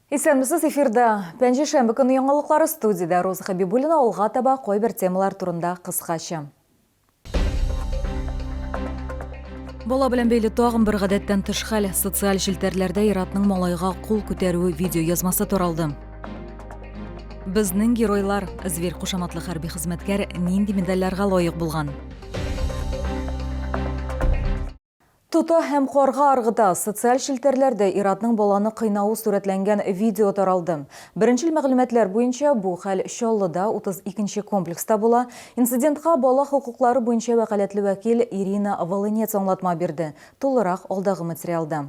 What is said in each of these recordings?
Исәнмесез, эфирда Пәнҗешәмбе көне яңалыклары студиядә Роза Хәбибуллина алга таба кайбер темалар турында кыскача. Бала белән бәйле тагын бер гадәттән тыш хәл. Социаль челтәрләрдә ир-атның малайга кул күтәрүе видеоязмасы таралды. Безнең геройлар, Зверь кушаматлы хәрби хезмәткәр нинди медальләргә лаек булган? Тота һәм карга ыргыта. Социаль челтәрләрдә ир-атның баланы кыйнавы сурәтләнгән видео таралды. Беренчел мәгълүматлар буенча, бу хәл Чаллыда 32 нче комплекста була. Инцидентка бала хокуклары буенча вәкаләтле вәкил Ирина Волынец аңлатма бирде. Тулырак алдагы материалда.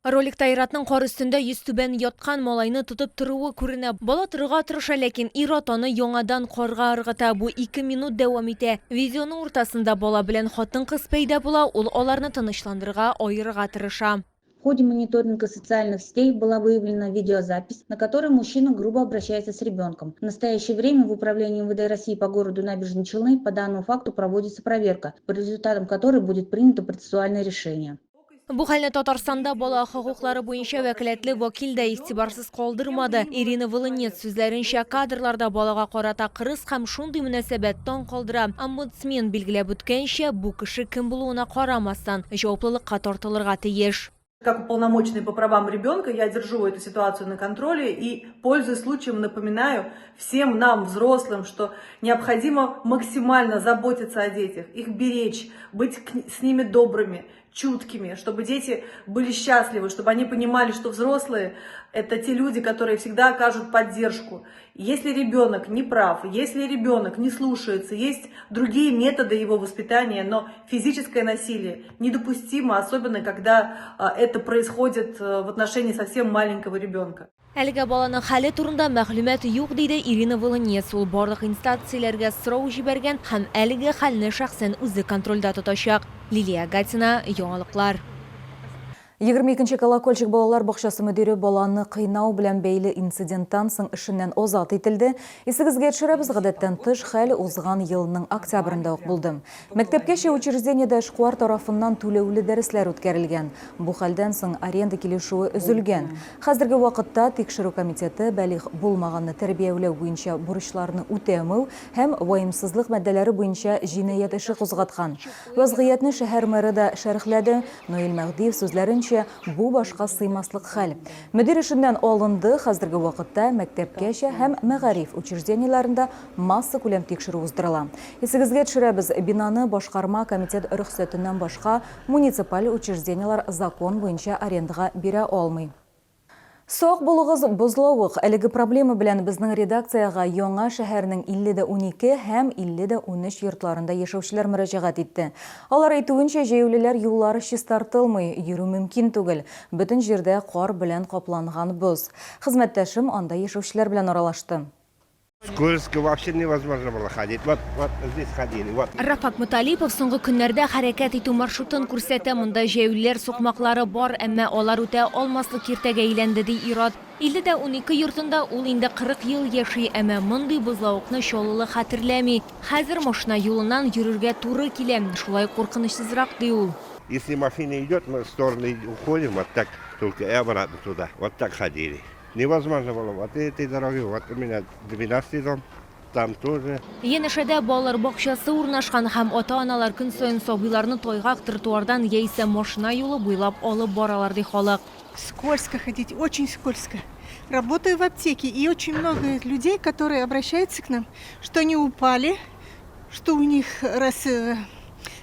Роликта ир-атның кар өстендә йөзтүбән яткан малайны тотып торуы күренә. Бала торырга тырыша, ләкин ир-ат аны яңадан карга ыргыта. Бу ике минут дәвам итә. Видеоның уртасында бала белән хатын-кыз пәйда була, ул аларны тынычландырырга, аерырга тырыша. В ходе мониторинга социальных сетей была выявлена видеозапись, на которой мужчина грубо обращается с ребенком. В настоящее время в Управлении МВД России по городу Набережные Челны по данному факту проводится проверка, по результатам которой будет принято процессуальное решение. Бу хәлне Татарстанда бала хокуклары буенча вәкаләтле вәкил дә игътибарсыз калдырмады. Ирина Волынец сүзләренчә, кадрларда балага карата кырыс һәм шундый мөнәсәбәт таң калдыра. Омбудсмен билгеләп үткәнчә, бу кеше кем булуына карамастан, җаваплылыкка тартылырга тиеш. Как уполномоченный по правам ребенка я держу эту ситуацию на контроле и, пользуясь случаем, напоминаю всем нам, взрослым, что необходимо максимально заботиться о детях, их беречь, быть с ними добрыми, чуткими, чтобы дети были счастливы, чтобы они понимали, что взрослые – это те люди, которые всегда окажут поддержку. Если ребенок не прав, если ребенок не слушается, есть другие методы его воспитания, но физическое насилие недопустимо, особенно когда это происходит в отношении совсем маленького ребенка. Әлегә баланың хәле турында мәгълүмат юк, диде Ирина Волынец. Ул барлык инстанцияләргә сорау җибәргән һәм әлеге хәлне шәхсән үзе контрольдә тотачак. Лилия Гатина, Яңалыклар. 22 нче Колокольчик балалар бакчасы мөдире баланы кыйнау белән бәйле инциденттан соң эшеннән азат ителде. Исегезгә төшерәбез, гадәттән тыш хәл узган елның октябрендә ук булды. Мәктәпкәчә учреждениедә эшкуар тарафыннан түләүле дәресләр үткәрелгән. Бу хәлдән соң аренда килешүе өзелгән. Хәзерге вакытта Тикшерү комитеты балигъ булмаганны тәрбияүләү буенча бурычларны үтәмәү һәм ваемсызлык маддәләре буенча җинаять эше кузгаткан. Вазгыятьне шәһәр мэры да шәрехләде. Наил Мәһдиев сүзләренчә, бу башка сыймаслык хәл. Мөдир эшеннән алынды, хәзерге вакытта мәктәпкәчә һәм мәгариф учреждениеләрендә массакүләм тикшерү уздырыла. Исегезгә төшерәбез, бинаны башкарма комитет рөхсәтеннән башка муниципаль учреждениеләр закон буенча арендага бирә алмый. Сак булыгыз, бозлавык! Әлеге проблема белән безнең редакциягә Яңа шәһәрнең 50 дә 12 һәм 50 дә 13 йортларында яшәүчеләр мөрәҗәгать итте. Алар әйтүенчә, җәяүлеләр юллары чистартылмый, йөрү мөмкин түгел, бөтен җирдә кар белән капланган боз. Хезмәттәшем анда яшәүчеләр белән аралашты. Скользко, вообще невозможно было ходить. Вот, вот здесь ходили, вот. Рафак Муталипов соңгы көннәрдә хәрәкәт итү маршрутын күрсәтә. Монда җәяүлеләр сукмаклары бар, әмма алар үтә алмаслык киртәгә әйләнде, ди ир-ат. 50 дә 12 йортында ул инде 40 ел яши, әмма мондый бозлавыкны Чаллылы хәтерләми. Хәзер машина юлыннан йөрергә туры килә, шулай куркынычсызрак, ди ул. Если машина идет, мы в стороны уходим, вот так только и обратно туда. Вот так ходили. Невозможно было. Вот этой дороги, вот у меня 12 дом, там тоже. Янәшәдә балалар бакчасы урнашкан һәм ата-аналар көн саен сабыйларны тайгак тротуардан яисә машина юлы буйлап алып баралар, ди халык. Скользко ходить, очень скользко. Работаю в аптеке, и очень много людей, которые обращаются к нам, что они упали, что у них рас, э,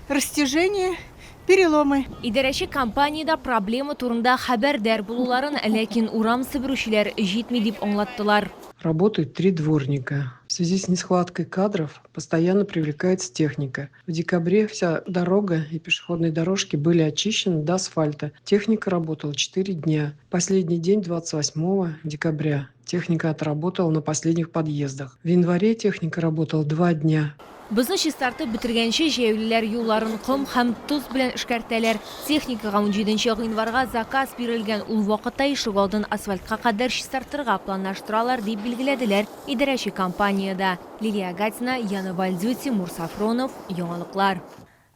растяжение, переломы. Идарәче компаниядә проблема турында хәбәрдар булуларын, ләкин урам себерүчеләр җитми дип аңлаттылар. Работают три дворника. В связи с нехваткой кадров постоянно привлекается техника. В декабре вся дорога и пешеходные дорожки были очищены до асфальта. Техника работала 4 дня. Последний день 28 декабря техника отработала на последних подъездах. В январе техника работала 2 дня. Бозны чистартып бетергәнче, җәяүлеләр юлларын ком һәм тоз белән эшкәртәләр. Техникага унҗиденче гыйнварга заказ бирелгән, ул вакытта ишегалдын асфальтка кадәр чистартырга планлаштыралар, дип билгеләделәр идарәче компаниядә. Лилия Гатина, Яна Вальдю, Тимур Сафронов, Яңалыклар.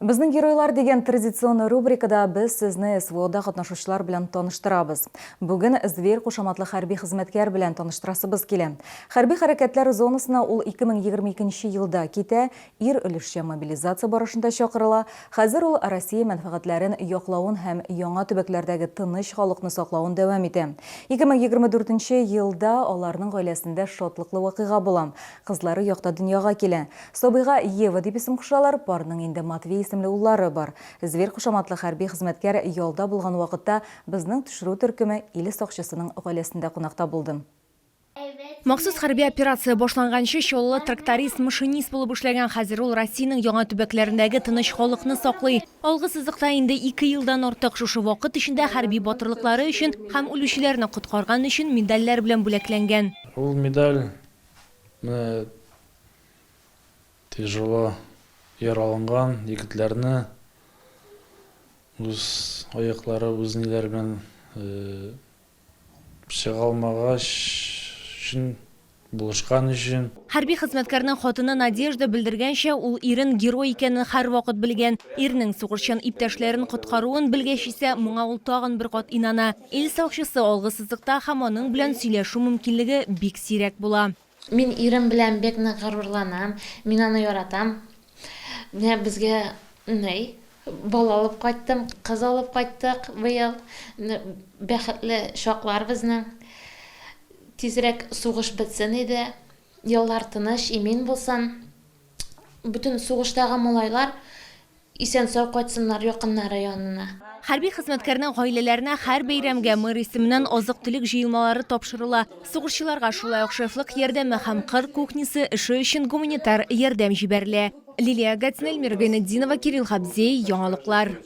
Безнең геройлар дигән традицион рубрикада без сезне СВОда катнашучылар белән таныштырабыз. Бүген Зверь кушаматлы хәрби хезмәткәр белән таныштырасыбыз килә. Хәрби хәрәкәтләр зонасына ул 2022 елда китә, ир өлешчә мобилизация барышында чакырыла. Хәзер ул Россия мәнфәгатьләрен яклавын һәм яңа төбәкләрдәге тыныч халыкны саклавын дәвам итә. 2024 елда аларның гаиләсендә шатлыклы вакыйга була, кызлары якта дөньяга килә. Сабыйга Ева дип исем кушалар, парның инде Матвей исемле уллары бар. Зверь кушаматлы хәрби хезмәткәр ялда булган вакытта безнең төшерү төркеме ил сакчысының гаиләсендә кунакта булды. Махсус хәрби операция башланганчы Чаллы тракторист-машинист булып эшләгән. Хәзер ул Россиянең яңа төбәкләрендәге тыныч халыкны саклый. Алгы сызыкта инде ике елдан артык. Шушы вакыт эчендә хәрби батырлыклары өчен һәм үлүчеләрне коткарган өчен медальләр белән бүләкләнгән. Ул медаль менә Тяжело яраланган егетләрне үз аяклары, үз ниләре белән чыга алмагач өчен, булышкан өчен. Хәрби хезмәткәрнең хатыны Надежда белдергәнчә, ул ирен герой икәнен һәрвакыт белгән. Ирнең сугышчан иптәшләрен коткаруын белгәч исә, моңа ул тагын бер кат инана. Ил сакчысы алгы сызыкта һәм аның белән сөйләшү мөмкинлеге бик сирәк була. Мин ирем белән бик нык горурланам, мин аны яратам. Менә безгә ни, бала алып кайттым, кыз алып кайттык быел. Бәхетле чаклар безнең. Тизрәк сугыш бетсен иде, еллар тыныч, имин булсын. Бөтен сугыштагы малайлар Исән-сау кайтсыннар якыннары янына. Хәрби хезмәткәрнең гаиләләренә һәр бәйрәмгә мэр исеменнән азык-төлек җыелмалары тапшырыла. Сугышчыларга шулай ук шефлык ярдәме һәм кыр кухнясы эше өчен гуманитар ярдәм җибәрелә. Лилия Гатина, Эльмира Гайнетдинова, Кирилл Хабзей, Яңалыклар.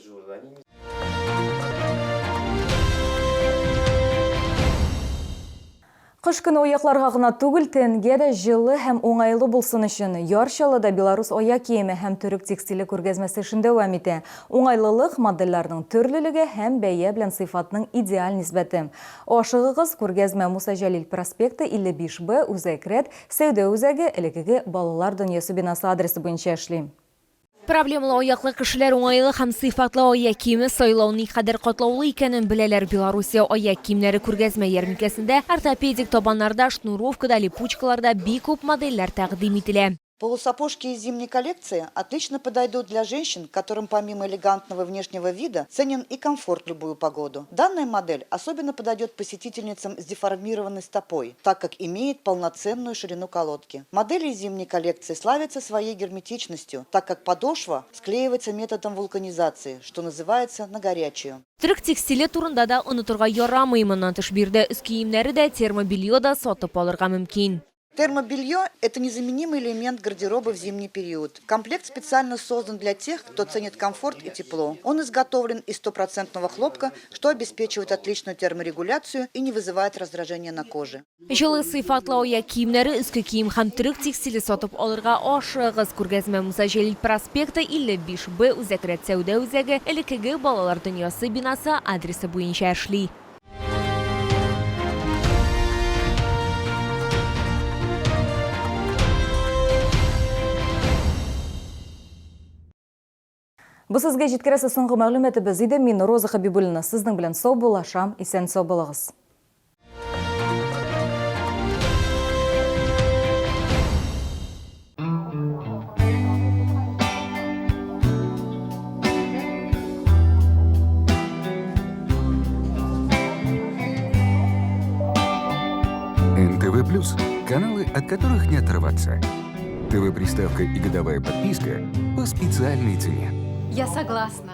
Кыш көне аякларга гына түгел, тәнгә дә җылы һәм уңайлы булсын өчен, Яр Чаллыда белорус аяк киеме һәм төрек текстиле күргәзмәсе эшен дәвам итә. Уңайлылык, модельләрнең төрлелеге һәм бәя белән сыйфатның идеаль нисбәте. Ашыгыгыз, күргәзмә Муса Җәлил проспекты, 55 Б, Үзәк рәт, сәүдә үзәге, элеккеге Балалар дөньясы бинасы адресы буенча эшли. Проблемалы аяклы кешеләр уңайлы һәм сыйфатлы аяк киеме сайлау никадәр катлаулы икәнен беләләр. Белоруссия аяк киемнәре күргәзмә ярминкәсендә ортопедик табаннарда, шнуровкада, липучкаларда бик күп модельләр тәкъдим ителә. Полусапожки из зимней коллекции отлично подойдут для женщин, которым помимо элегантного внешнего вида ценен и комфорт в любую погоду. Данная модель особенно подойдет посетительницам с деформированной стопой, так как имеет полноценную ширину колодки. Модели зимней коллекции славятся своей герметичностью, так как подошва склеивается методом вулканизации, что называется на горячую. Төрек текстиле турында да онытырга ярамый. Моннан тыш, биредә өс киемнәре дә, термобелье да сатып алырга мөмкин. Термобелье – это незаменимый элемент гардероба в зимний период. Комплект специально создан для тех, кто ценит комфорт и тепло. Он изготовлен из стопроцентного хлопка, что обеспечивает отличную терморегуляцию и не вызывает раздражения на коже. Җылы сыйфатлы аяк киемнәре, өске кием һәм төрек текстиле сатып алырга ашыгыгыз. Күргәзмә Муса Җәлил проспекты, 55 Б, Үзәк рәт сәүдә үзәге, элеккеге Балалар дөньясы бинасы адресы буенча эшли. Бу сезгә җиткерәсе соңгы мәгълүматыбыз иде. Мин Роза Хабибуллина сезнең белән саубуллашам. Исән-сау булыгыз. НТВ Плюс – каналы, от которых не оторваться. ТВ-приставка и годовая подписка по специальной цене. Я согласна.